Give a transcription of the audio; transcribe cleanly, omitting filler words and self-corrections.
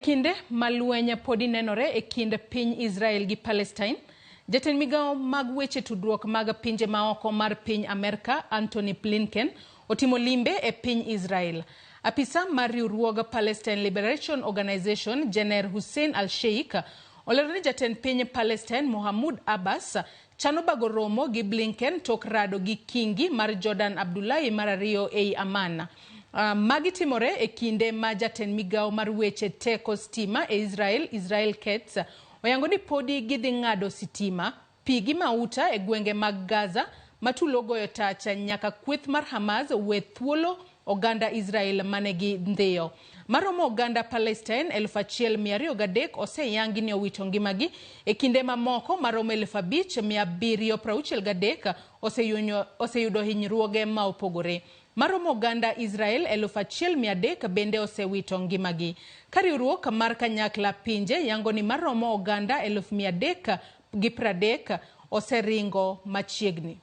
Kinde ma lweny podi nenore e kind piny Israel gi Palestine, jatend migawo mag weche tudruok mag pinje maoko mar piny Amerka Antony Blinken otimo limbe e piny Israel. Apisa mar riwruog Palestine Liberation Organization Jener Hussein Al-Sheikh olero ni jatend piny Palestine Mohamud Abbas chano bago romo gi Blinken tok rado gi kingi mar Jordan Abdullahi mar ariyo ei Amman. Magi timore e kinde ma jatend migawo mar weche teko stima e Israel, Israel Katz, oyango ni podi gidhi ng'ado sitima, pi gi mauta e gwenge mag Gaza ma tulo ogoyo tach nyaka kweth mar Hamas we thuolo oganda Israel mane gi ndhiyo. Maromo oganda Palestine 1203 oseyangi ni owito ngimagi e kinde mamoko maromo 5763 oseyudo hinyruoge ma opogore. Maromo oganda Israel 1300 bende osewito ngimagi. Ka riwruok mar kanyakla pinje yango ni maromo oganda 330 oseringo machiegni.